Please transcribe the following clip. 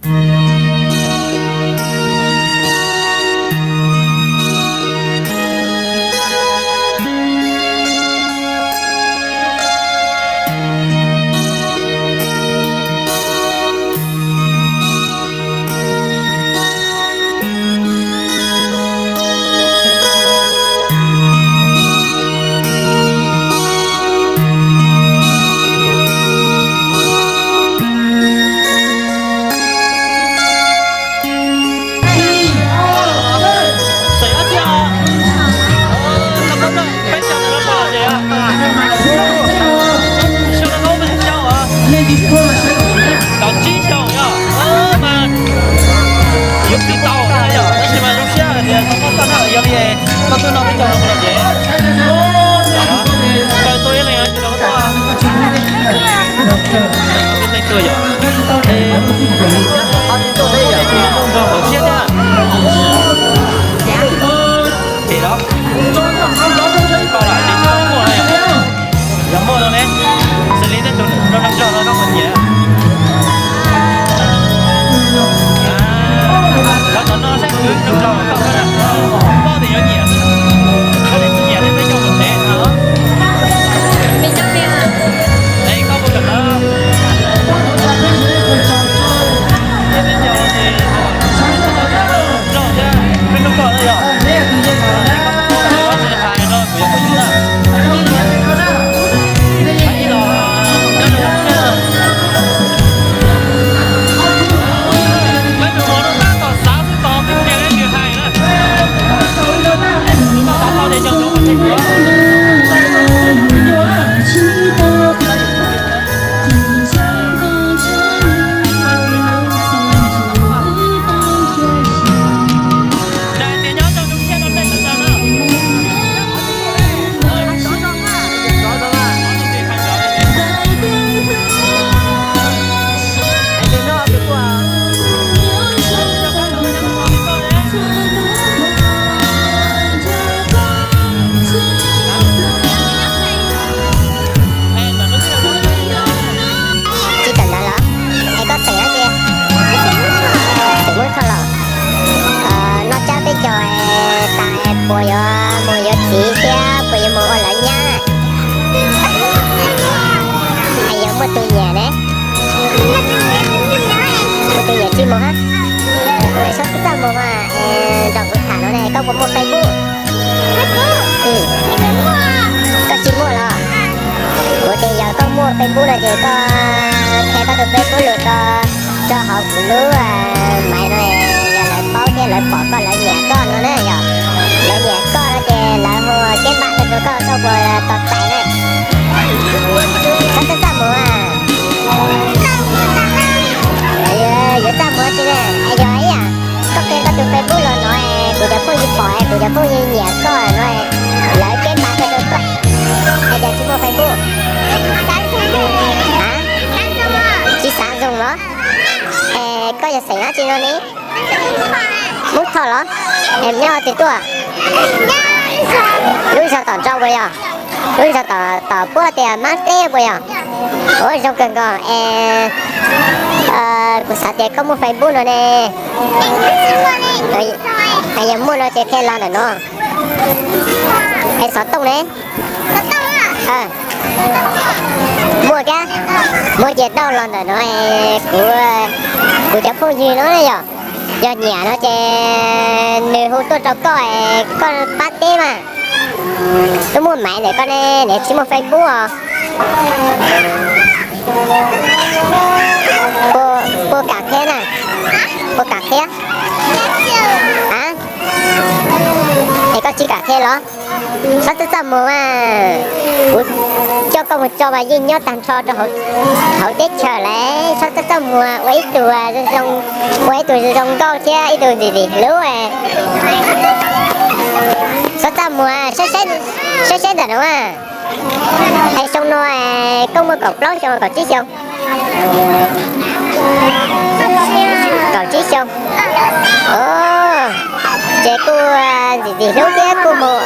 Tau tsib xyoos yog mas yuav tsis tau na yog, tab sis mas zoo siab hais tias tau koj tag na, yog li koj twb no peb caug no los ces koj tuaj ib leeg tsis tau tuaj, ib leeg tuaj yog hauv siab thiab. Ces los, koj los ces tsis tau muaj los yog, yog muaj no ne, xws li nej tus hluas nraug no koj puas nyiam? Los tom no saib tus hluas nraug koj, koj tias yuav nyiam, koj tias tsis nyiam thiab peb coj mus tsev no. Es koj puas kam na? Nrog thiab, nrog koj na yog. Koj tsis hais rau kuv yog phooj ywg na. Hais ib los, nyob rau ua ntej na. Peb tus hluas no tab tom xav xwb tos twb tias leej twg hais na. Koj xav tau ces nco ntsoov kom txhais kuv. Tsis tawm ntawd los? Es koj xeem dab tsi? Xeem Hmoob Thoj los? Noj tsab peb caug tas puas yuav mus yuav txiv thiab puas yuav mus ua lawv nyab? Es yog muaj tus nyiam ne? Muaj tus nyiam tsis mus hab? Txhob txaj muag, nrog kuv tham no ne, koj puas muaj Facebook? Koj tsis muaj los? Kuv tias yog koj muaj Facebook no ces koj qhia koj tus Facebook lus rau, rau hauv kuv lub maiv no, yog lawv paub thiab lawv pom koj lawv nyiam koj no na yog. Lawv nyiam koj no ces lawv hu keb npam tuaj rau koj, koj puas tos txais ne? Txhob txaj muag. Yuav txaj muag tsi ne? Yog ib yam, koj qhia koj tus Facebook los no, kuv cov phooj ywg pom, kuv cov phooj ywg nyiam koj no, lawv keb npam tuaj rau koj. Es cas tsis muaj Facebook? Tsis xav zoo los? Es koj yog xeem dab tsi no ne? Hmoob Thoj los? Es nyob twg tuaj? Lub zog tom ntsa puas yog? Lub zog tom puab tias Mab Teb puas yog? Ua zoo kawg nkaus es kuv xav tias koj muaj Facebook no ne. Yog muaj no ces thiaj los ntawm no. Es xov tooj ne? Muaj kab, muaj ces tau los ntawm no es kuv, kuv cov phooj ywg no yog, yog nyiam no ces nws hu tuaj rau koj, koj pab teb mas. Twb muaj maiv ntawm koj ne, niam tsis muaj Facebook os. Puas kam qhia na? Puas kam qhia? Es koj tsis kam qhia los? Txhob txaj txaj muag mas, kuv coj koj mus tso mas yeej nyob tag nrho rau hauv teb chaws lawm. Txhob txaj txaj muag, ua ib tug zoo, ua ib tug zoo nkauj thiab ib tug ntxim ntxim hlub. Txhob txaj muag, saib saib ntawm no mas. Es xyoo no koj muaj kaum plaub xyoo kaum tsib xyoo? Kaum tsib xyoo. Ces kuj ntxim ntxim hlub thiab kuj mus,